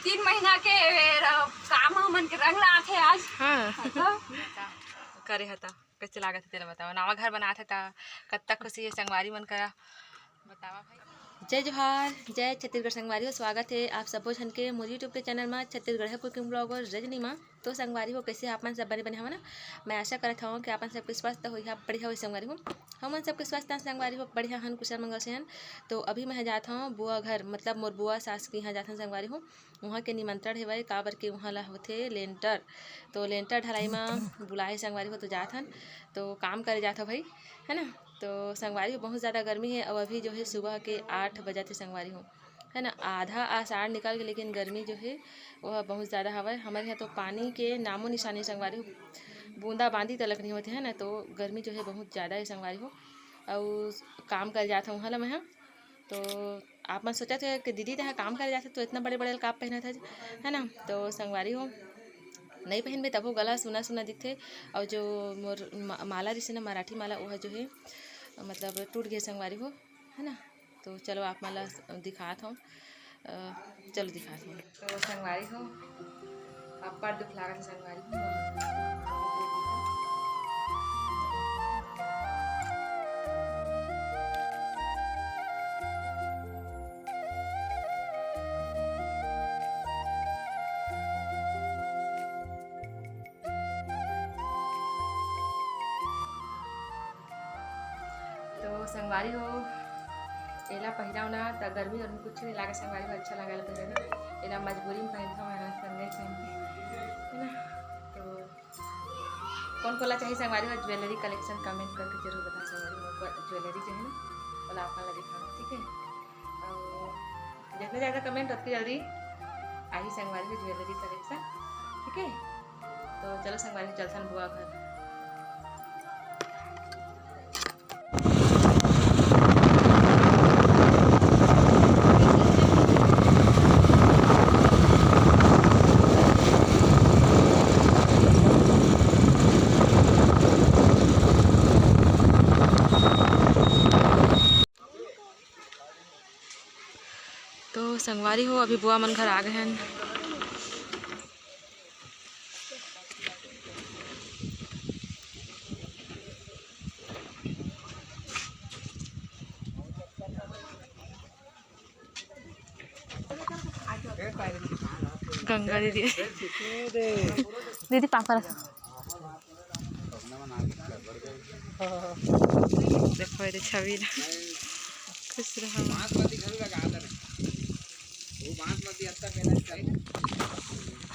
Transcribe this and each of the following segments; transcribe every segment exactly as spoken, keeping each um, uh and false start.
तीन महीना के ए, र-, काम ह मन के रंग लात हे आज। हाँ। हाँ तो। करे ह त कैसे लागत हे तेला बताओ। नवा घर बनात हे त कतका खुशी हे संगवारी मन करा, बतावा भाई। जय जोहार, जय छत्तीसगढ़ संगवारी हो। स्वागत हे आप सबो झन के मोर YouTube के चैनल मा छत्तीसगढ़ है कुकिंग ब्लॉगर रजनी मा। तो संगवारी हो, कैसे आप मन? सब बने बने हवा ना? मैं आशा करत हवं कि आप मन सबके स्वास्थ्य होइहा बढ़िया होई संगवारी हो। हमन सबके स्वास्थ्य संगवारी हो बढ़िया हन, कुशल मंगल से हन। तो अभी मैं जात हवं बुआ घर, मतलब मोर बुआ सास के यहाँ जात हन संगवारी हो। उहाँ के निमंत्रण हेवय, काबर के उहाँ ला होथे लेंटर। तो लेंटर ढलाई मा बुलाए संगवारी हो, तो जात हन, तो काम करे जात हो भाई, है ना। तो संगवारी हो, बहुत ज़्यादा गर्मी है। अब अभी जो है सुबह के आठ बजत हे संगवारी हो, है ना, आधा आषाढ़ निकल के, लेकिन गर्मी जो है वह बहुत ज़्यादा हवय। हमर यहाँ तो पानी के नामो निशानी संगवारी हो, बूंदा बांदी तलक नहीं होते, है ना। तो गर्मी जो है बहुत ज़्यादा है संगवारी हो। और काम कर जात हूँ उहाँ ला मैं ह। तो आप मन सोचत हो कि दीदी तैं काम करे जाथे तो इतना बड़े बड़े काप पहनत है, है ना। तो संगवारी हो, नहीं पहनबे तबो गला सुना सुना दिखथे। और जो मोर मा-, माला रिसे ना, मराठी माला, वह जो है मतलब टूट गया संगवारी हो, है ना। तो चलो आप मन ला दिखात हूँ, अ, चलो दिखात हूँ। तो संगवारी हो, अब्बड़ दुख लागत हे संगवारी हो। तो संगवारी हो, एला पहिराव ना त गर्मी वर्मी कुछ नहीं लागे संगवारी हो, अच्छा लागे ला पहिरे में। एला मजबूरी में पहिरथव मैं, संगे संगे, है ना। तो कौन कोला चाहिए संगवारी हो ज्वेलरी कलेक्शन, कमेंट करके जरूर बता संगवारी हो। ज्वेलरी जो है ना, ओला आप मन ला दिखाना, ठीक है। और जितने ज़्यादा कमेंट, उतनी जल्दी आही संगवारी हो ज्वेलरी कलेक्शन, ठीक है। तो चलो संगवारी हो, चलथन बुआ घर। तो संगवारी हो, अभी बुआ मन घर आ गए हैं। गंगा दीदी, दीदी पापा रखा। देखो ये छवि ला, खुश रहो।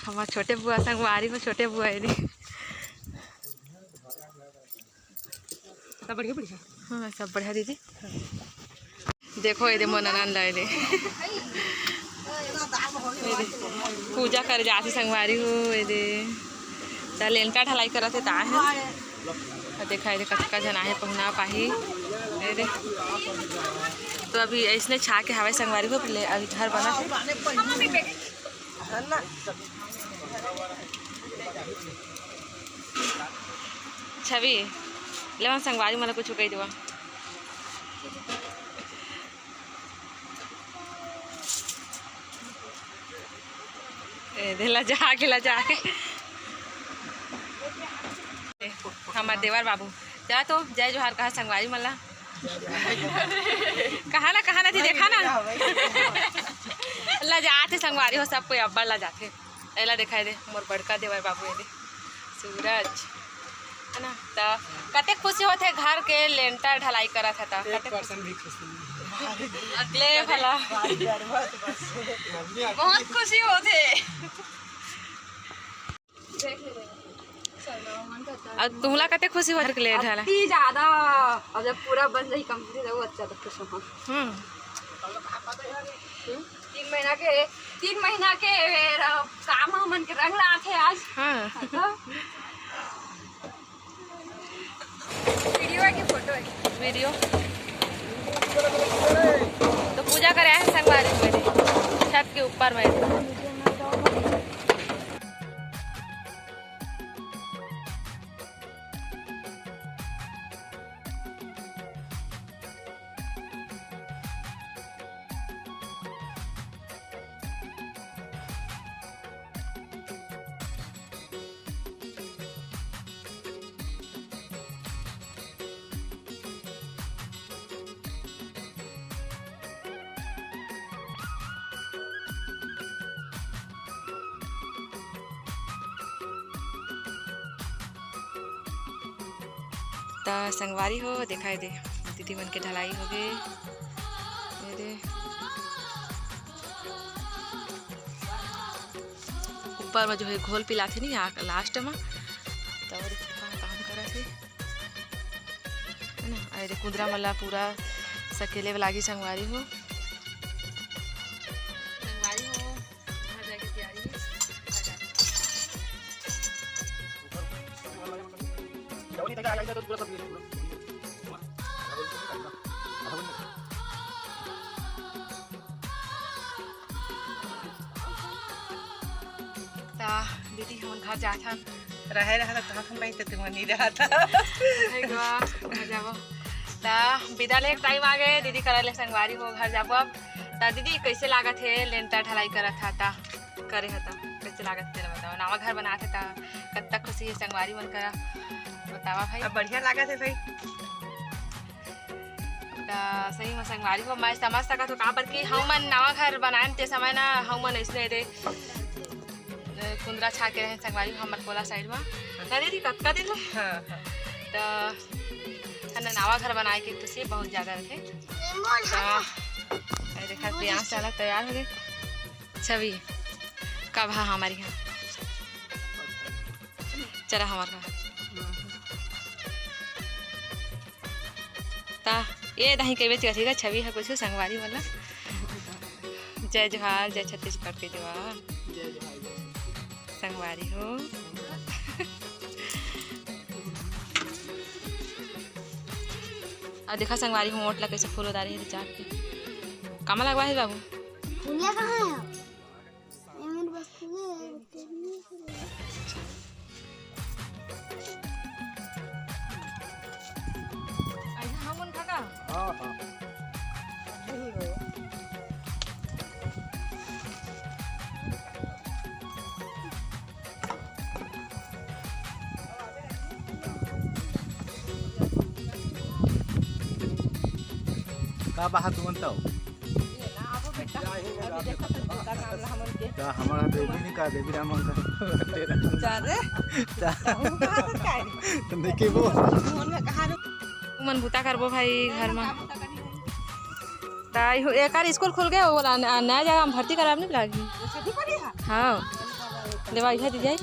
हमार छोटे बुआ संगवारी हो, छोटे बुआ ये दे। सब बढ़िया, बढ़िया। हाँ, सब बढ़िया दीदी। देखो, एदे मोर ननद ला एदे। एदे पूजा करे जात हे संगवारी हो, एदे। त लेंटा ढलाई करत हे, ता हे। त देखा, एदे कतका झन आहे, पहुना पाही। एदे। तो अभी अइसने छा के हवय संगवारी हो, पहले अभी घर बनत हे। छवि, ले मन संगवारी मन ला कुछ कहि देवा। ए, दे लजा के, लजा के। हमार देवर बाबू, जा तो जय जोहार कहा संगवारी मन ला। कहा ना, कहा ना जी, देखा ना। लजात हे संगवारी हो, सब कोई अब्बड़ लजात हे। एला दिखाई दे, मोर बड़का देवर बाबू, ये दे, सूरज, है ना? त कते खुशी होथे, घर के लेंटर ढलाई करत हे त एक कते percent भी खुशी नहीं। ले भला। बहुत खुशी होथे। अब तुमला कते खुशी होथे के लेंटर ढलाई? अति ज्यादा। अब जब पूरा बन जाही, complete हो, अच्छा तो खुश हो। हम्म। तीन महीना के, तीन महीना के र-, काम हमन के रंग लात हे आज। हाँ। हाँ, तो वीडियो है कि फोटो है? वीडियो। तो पूजा करे आए हे संगवारी मेरे छत के ऊपर में। त संगवारी हो, देखा ये दे, दीदी मन के ढलाई हो गे। ये दे, ऊपर में जो है घोल पिलाथे नहीं, आ last में, त वो देखो का काम करत हे, है ना? अरे कुंदरा मन ला पूरा सकेले वाला लागी संगवारी हो। संगवारी हो, घर जाए के तैयारी हे। ता दीदी, हमन घर जाथन। रहे रहा त कहाँ हम नहीं, तो तुम नहीं रहा था। घर जाबो। ता विदा ले टाइम आ गए, दीदी करा ले संगवारी हो, घर जाबो अब। ता दीदी, कैसे लागत हे, लेंटर ढलाई करत हा ता? करे ह त कैसे लागत हे तेला बतावा। नवा घर बनात हे त कतका खुशी हे संगवारी मन करा, बतावा भाई। अब बढ़िया लागत हे भाई। त सही में संगवारी हो, मैं समझ सकत हो, काबर कि हमन नवा घर बनाएन ते समय ना हमन अइसने रे, कुंदरा छा के रहे संगवारी हो, हमर कोला साइड में। ना दीदी, कतका दिन ले? हाँ, हाँ। त है ना, नवा घर बनाए के खुशी बहुत ज्यादा रथे। त ये देखा, प्रियांश चालक तैयार हो गए। छवि, कब हा हमारी यहाँ? चला हमार घर। ता, ये दही के बेच गथी का छवि है कुछ संगवारी वाला। जय जोहार, जय छत्तीसगढ़ के जवान। जय जोहार, जय छत्तीसगढ़। संगवारी हो। अब देखा संगवारी हो, ओट ला कैसे फूल उतारे हे चाट के। कामा लगवा हे बाबू? फूलिया कहाँ है? ये मेरे पास फूल है, वो तो नहीं है। ऐसा हम उन खा का? हाँ, हाँ। का बाहर तुमन तव? ये ना, आबो बेटा। अभी देखो तो जूता काम ला हमन के। का हमारा देवी नहीं का, देवी राम का? जा रे। जा। कहूँ कहाँ से काहे? तुम देखे वो? मन में कहाँ रुक? तुमन बूता करबो भाई घर में। ता इहो एकर स्कूल खुल गए, वो वाला न-, नया जगह में भर्ती कराब नहीं लागी। वो छठी पड़ी है? हाँ। देवा इधर दे जाई।